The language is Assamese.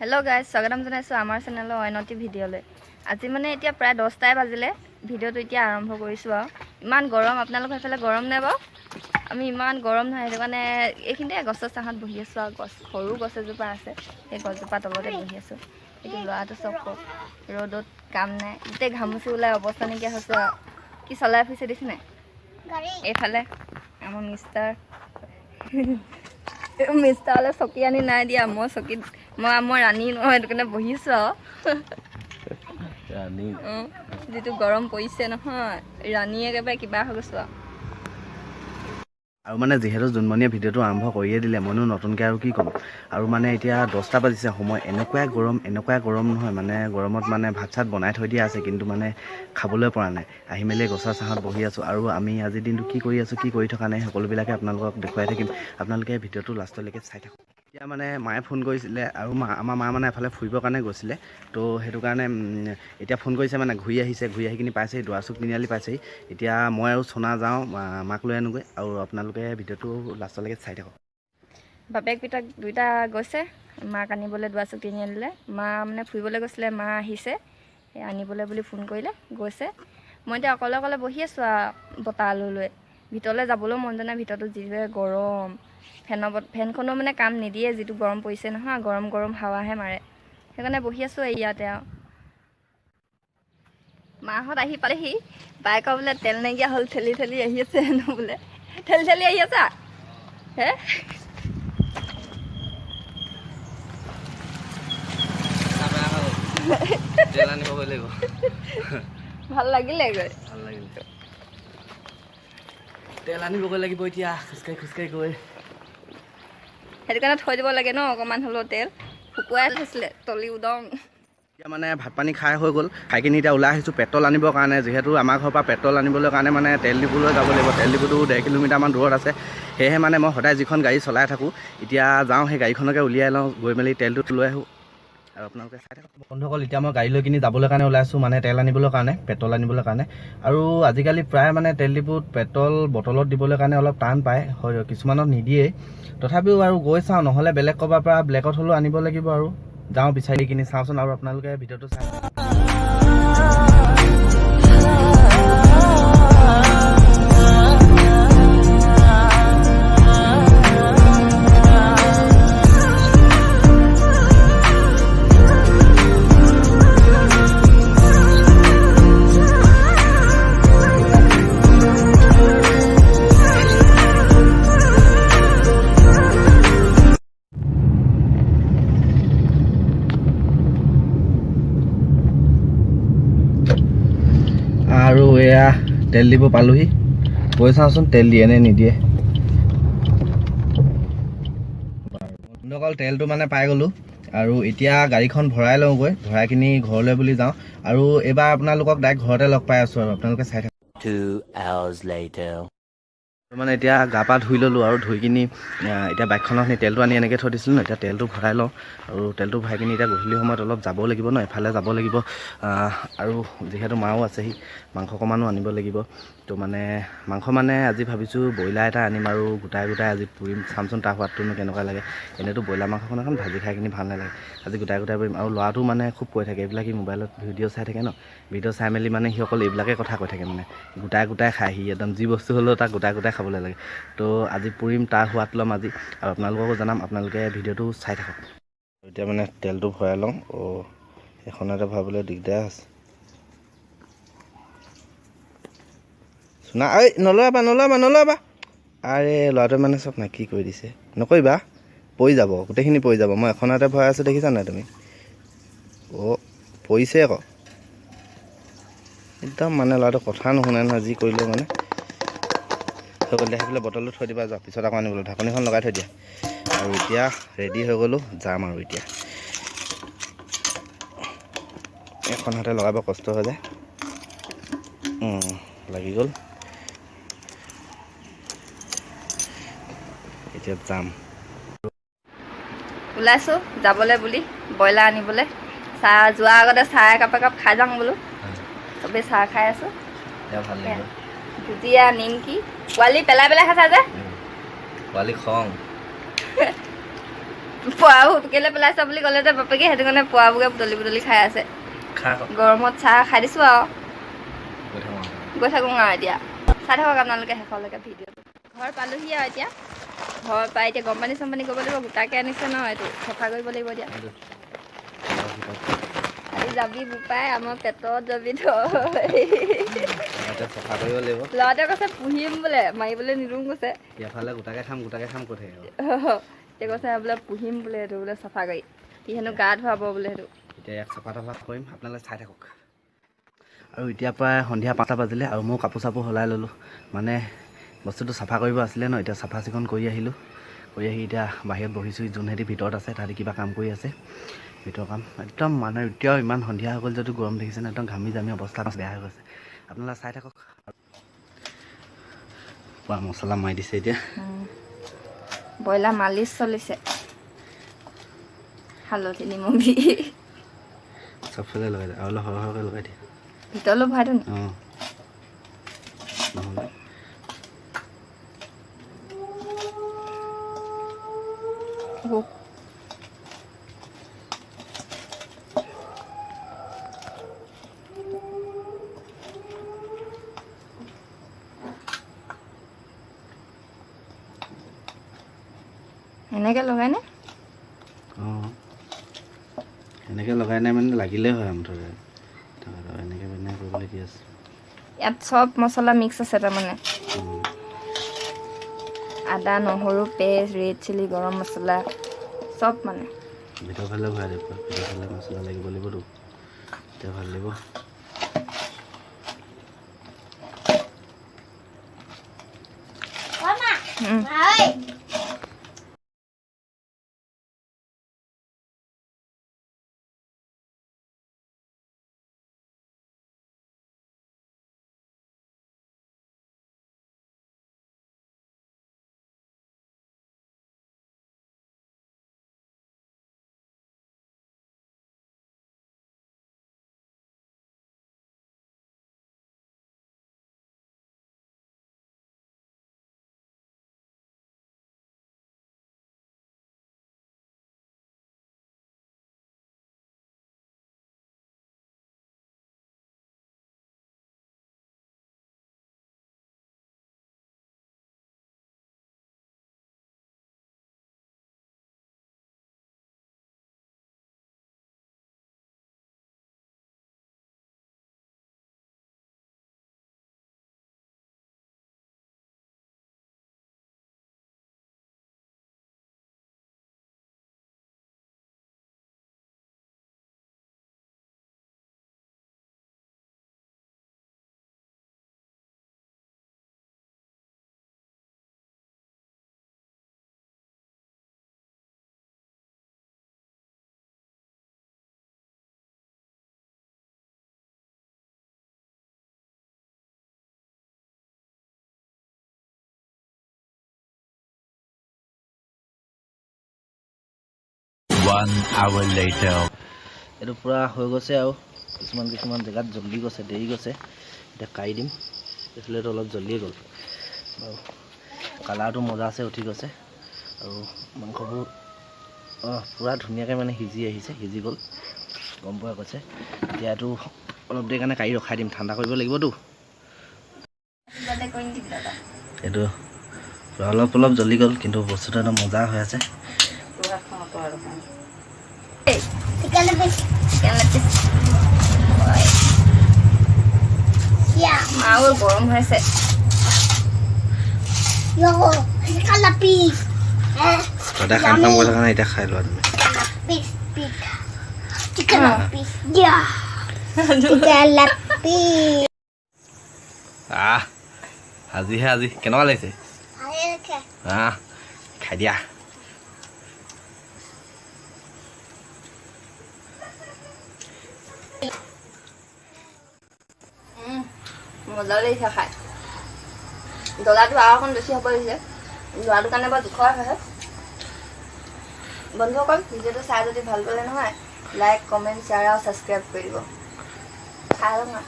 হেল্ল' গাইজ, স্বাগতম জনাইছোঁ আমাৰ চেনেলৰ অইন এটি ভিডিঅ'লৈ। আজি মানে এতিয়া প্ৰায় 10টাই বাজিলে। ভিডিঅ'টো এতিয়া আৰম্ভ কৰিছোঁ আৰু ইমান গৰম। আপোনালোকৰ সেইফালে গৰম নে বাৰু? আমি ইমান গৰম নহয়, সেইটো কাৰণে এইখিনিতে গছৰ ছাঁত বহি আছোঁ আৰু গছ, সৰু গছ এজোপা আছে, সেই গছজোপা তলতে বহি আছোঁ। এইটো ল'ৰাটো চব কওক, ৰ'দত কাম নাই, গোটেই ঘামুচি ওলাই অৱস্থা নাইকিয়া হৈছে আৰু। কি চলাই ফুৰিছে দেখিছে নাই? এইফালে আমাৰ মিষ্টাৰলৈ চকী আনি নাই দিয়া। মই চকীত মই ৰাণী নহয়, সেইটো কাৰণে বহিছোঁ আৰু। ৰাণী। যিটো গৰম পৰিছে নহয়, ৰাণী একেবাৰে কিবা হৈ গৈছোঁ আৰু। আৰু মানে যিহেতু জোনমণিয়ে ভিডিঅ'টো আৰম্ভ কৰিয়ে দিলে, মইনো নতুনকৈ আৰু কি ক'ম আৰু। মানে এতিয়া 10টা বাজিছে সময়, এনেকুৱাই গৰম, এনেকুৱাই গৰম নহয়, মানে গৰমত মানে ভাত চাত বনাই থৈ দিয়া আছে, কিন্তু মানে খাবলৈ পৰা নাই। আহি মেলি গছৰ ছাঁত বহি আছোঁ। আৰু আমি আজিৰ দিনটো কি কৰি আছোঁ, কি কৰি থকা নাই, সকলোবিলাকে আপোনালোকক দেখুৱাই থাকিম। আপোনালোকে ভিডিঅ'টো লাষ্টলৈকে চাই থাকক। এতিয়া মানে মায়ে ফোন কৰিছিলে আৰু মা, আমাৰ মা মানে এফালে ফুৰিবৰ কাৰণে গৈছিলে। তো সেইটো কাৰণে এতিয়া ফোন কৰিছে, মানে ঘূৰি আহিছে, ঘূৰি আহি কিনি পাইছেহি, দুৱাৰচুক তিনিআলি পাইছেহি। এতিয়া মই আৰু চোনা যাওঁ, মাক লৈ আনোগৈ আৰু আপোনালোকে ভিডিঅ'টো লাষ্টলৈকে চাই থাকক। বাপেক পিতাক দুইটা গৈছে মাক আনিবলৈ দুৱাৰচুক তিনিআলিলৈ। মা মানে ফুৰিবলৈ গৈছিলে, মা আহিছে, সেই আনিবলৈ বুলি ফোন কৰিলে, গৈছে। মই এতিয়া অকলে অকলে বহি আছোঁ আৰু বতাহ লৈ লৈ। ভিতৰলৈ যাবলৈও মন যোৱা নাই, ভিতৰতো যিটোৱে গৰম, ফেনৰ ফেনখনো মানে কাম নিদিয়ে, যিটো গৰম পৰিছে নহয়, গৰম গৰম হাৱাহে মাৰে। সেইকাৰণে বহি আছোঁ এই ইয়াতে আৰু। মাহঁত আহি পালেহি। বাইকৰ বোলে তেল নাইকিয়া হ'ল, ঠেলি ঠেলি আহি আছে হেনো বোলে। ঠেলি ঠেলি আহি আছা হে? তেল আনিবগৈ লাগিব। ভাল লাগিলে গৈ? ভাল লাগিলে। তেল আনিবগৈ লাগিব এতিয়া খোজকাঢ়ি খোজকাঢ়ি গৈ। সেইটো কাৰণে থৈ দিব লাগে ন অকণমান হ'লেও তেল। শুকুৱাই থৈছিলে তলি উদং। এতিয়া মানে ভাত পানী খাই হৈ গ'ল। খাই কিনি এতিয়া ওলাই আহিছোঁ পেট্ৰল আনিবৰ কাৰণে। যিহেতু আমাৰ ঘৰৰ পৰা পেট্ৰল আনিবলৈ কাৰণে মানে তেল ডিপুলৈ যাব লাগিব। তেল ডিপুটো 1.5 কিলোমিটাৰমান দূৰত আছে। সেয়েহে মানে মই সদায় যিখন গাড়ী চলাই থাকোঁ, এতিয়া যাওঁ, সেই গাড়ীখনকে উলিয়াই লওঁ, গৈ মেলি তেলটো লৈ আহোঁ আৰু আপোনালোকে চাই থাকক। বন্ধুসকল, এতিয়া মই গাড়ী লৈ কিনি যাবলৈ কাৰণে ওলাইছোঁ, মানে তেল আনিবলৈ কাৰণে, পেট্ৰল আনিবলৈ কাৰণে। আৰু আজিকালি প্ৰায় মানে তেল ডিপুত পেট্ৰল বটলত দিবলৈ কাৰণে অলপ টান পায় হয়, কিছুমানত নিদিয়েই। তথাপিও আৰু গৈ চাওঁ, নহ'লে বেলেগ ক'ৰবাৰ পৰা ব্লেকত হ'লেও আনিব লাগিব। আৰু যাওঁ, বিচাৰি কিনি চাওঁচোন আৰু আপোনালোকে ভিডিঅ'টো চাই থাকক। আৰু এয়া তেল দিব পালোহি। গৈ চাওঁচোন তেল দিয়ে নে নিদিয়ে। বন্ধুসকল, তেলটো মানে পাই গ'লোঁ আৰু এতিয়া গাড়ীখন ভৰাই লওঁগৈ, ভৰাই কিনি ঘৰলৈ বুলি যাওঁ। আৰু এইবাৰ আপোনালোকক ডাইৰেক্ট ঘৰতে লগ পাই আছোঁ আৰু আপোনালোকে চাই থাকক। 2 hours later. মানে এতিয়া গা পা ধুই ল'লোঁ আৰু ধুই কিনি এতিয়া বাইকখনত সেই তেলটো আনি এনেকৈ থৈ দিছিলোঁ ন, এতিয়া তেলটো ভৰাই লওঁ। আৰু তেলটো ভৰাই কিনি এতিয়া গধূলি সময়ত অলপ যাব লাগিব ন, এফালে যাব লাগিব। আৰু যিহেতু মাও আছেহি, মাংস অকণমানো আনিব লাগিব। তো মানে মাংস মানে আজি ভাবিছোঁ ব্ৰইলাৰ এটা আনিম আৰু গোটাই গোটাই আজি পুৰিম। চামচোন তাৰ সোৱাদটোনো কেনেকুৱা লাগে। এনেইতো ব্ৰইলাৰ মাংসখন এখন ভাজি খাই কিনি ভাল নালাগে, আজি গোটাই গোটাই পুৰিম। আৰু ল'ৰাটো মানে খুব কৈ থাকে এইবিলাক, সি মোবাইলত ভিডিঅ' চাই থাকে ন, ভিডিঅ' চাই মেলি মানে সি অকল এইবিলাকে কথা কৈ থাকে। মানে গোটাই গোটাই খায় সি একদম, যি বস্তু হ'লেও তাক গোটাই গোটাই খাবলৈ লাগে। তো আজি পুৰিম, তাৰ সোৱাদ ল'ম আজি আৰু আপোনালোককো জনাম। আপোনালোকে ভিডিঅ'টো চাই থাকক। এতিয়া মানে তেলটো ভৰাই লওঁ। অ', এখনতে ভৰাবলৈ দিগদাৰ আছে। চোনা, ঐ, নলৰাবা, নলৰাবা, নলৰাবা। আৰে, ল'ৰাটোৱে মানে চব নাই কি কৰি দিছে। নকৰিবা, পৰি যাব, গোটেইখিনি পৰি যাব। মই এখনতে ভৰাই আছোঁ, দেখিছা নাই তুমি? অ', পৰিছে আকৌ একদম। মানে ল'ৰাটো কথা নুশুনে নহয়, যি কৰিলেও মানে হৈ গ'ল। সেইফালে বটলটো থৈ দিবা, যোৱা, পিছত আকৌ আনিবলৈ। ঢাকনিখন লগাই থৈ দিয়া। আৰু এতিয়া ৰেডি হৈ গ'লোঁ, যাম আৰু এতিয়া। এখন হাতে লগাব কষ্ট হৈ যায়। লাগি গ'ল, এতিয়া যাম। ওলাইছোঁ যাবলৈ বুলি ব্ৰইলাৰ আনিবলৈ। চাহ, যোৱাৰ আগতে চাহ একাপ একাপ খাই যাওঁ বোলো। চবেই চাহ খাই আছোঁ। ভাল লাগিব। ভুজিয়া, নিমকি, পোৱালি পেলাই পেলাই খাইছা যে। পোৱালি খং। পোৱাবোৰ কেলৈ পেলাইছ বুলি ক'লে যে বাপেকে, সেইটো কাৰণে পোৱাবোৰকে বুটলি বুটলি খাই আছে। গৰমত চাহ খাই দিছোঁ আৰু গৈ থাকোঁ আৰু এতিয়া। চাই থাকক আপোনালোকে শেষলৈকে ভিডিঅ'টো। ঘৰ পালোহি আৰু এতিয়া ঘৰ পাই এতিয়া গৰম পানী চৰম পানী কৰিব লাগিব। গোটাকৈ আনিছে ন, এইটো চফা কৰিব লাগিব এতিয়া। আজি যাবি বোপাই, আমাৰ পেটত যাবি তই। এতিয়া চফা কৰিব লাগিব। ল'ৰাটোৱে কৈছে পুহিম বোলে, মাৰিবলৈ নিদিওঁ কৈছে। এফালে গোটাকে খাম গোটাকে খাম কৈ থাকে। এতিয়া কৈছে বোলে পুহিম বোলে, সেইটো বোলে চফা কৰি সি হেনো গা ধুৱাব বোলে সেইটো। এতিয়া ইয়াক চফা তফা কৰিম, আপোনালোকে চাই থাকক। আৰু এতিয়া প্ৰায় সন্ধিয়া 5টা বাজিলে আৰু মই কাপোৰ চাপোৰ সলাই ল'লোঁ, মানে বস্তুটো চাফা কৰিব আছিলে ন, এতিয়া চাফা চিকুণ কৰি আহিলোঁ। কৰি আহি এতিয়া বাহিৰত বহিছোঁ। যোনহেঁতি ভিতৰত আছে তাহাঁতি কিবা কাম কৰি আছে, ভিতৰৰ কাম। একদম মানে এতিয়াও ইমান সন্ধিয়া হৈ গ'ল যদিও গৰম দেখিছে ন, একদম ঘামি জামি অৱস্থা বেয়া হৈ গৈছে। আপোনালোকে চাই থাকক। পূৰা মছলা মাৰি দিছে এতিয়া। ব্ৰইলাৰ মালিচ চলিছে, হালধি নিমখ দি। চবফালে লগাই দিয়ে আৰু অলপ সৰহ সৰহকৈ লগাই দিয়ে। ভিতৰলৈ ভৰাই দিওঁ। অঁ, নহ'লে এনেকৈ লগাইনে? অঁ, এনেকৈ লগাই নাই, মানে লাগিলেই হয় মুঠতে। এনেকৈ মানে কৰিবলৈ কি আছে? ইয়াত চব মছলা মিক্স আছে তাৰমানে, আদা নহৰু পেষ্ট, ৰেড চিলি, গৰম মছলা চব মানে। ভিতৰ ফালে ভৰাই দিব, ভিতৰ ফালে মছলা লাগিব লাগিবতো, তেতিয়া ভাল লাগিব। One hour later. এইটো পূৰা হৈ গৈছে আৰু কিছুমান কিছুমান জেগাত জল্দি গৈছে, দেৰি গৈছে। এতিয়া কাটি দিম। এইফালেতো অলপ জল্দিয়ে গ'ল বাৰু, কালাৰটো মজা আছে, উঠি গৈছে। আৰু মাংসবোৰ পূৰা ধুনীয়াকৈ মানে সিজি আহিছে, সিজি গ'ল, গম পোৱা গৈছে। এতিয়া এইটো অলপ দেৰি কাৰণে কাটি ৰখাই দিম, ঠাণ্ডা কৰিব লাগিবতো। এইটো পূৰা অলপ অলপ জ্বলি গ'ল, কিন্তু বস্তুটো একদম মজা হৈ আছে। মাও গৰম হৈ আছে। সদায় খাম খাম কৰি থকা নাই, এতিয়া খাই লোৱা তুমি। আহ, আজিহে আজি কেনেকুৱা লাগিছে? আহ, খাই দিয়া। মজা লাগিছে খাই। জ্বলাটো আৰু অকণ বেছি হ'ব লাগিছে, ল'ৰাটোৰ কাৰণে বাৰু জোখৰ হয়। বন্ধুসকল, ভিডিঅ'টো চাই যদি ভাল পালে নহয়, লাইক, কমেণ্ট, শ্বেয়াৰ আৰু ছাবস্ক্ৰাইব কৰি দিব। খাই লওঁ।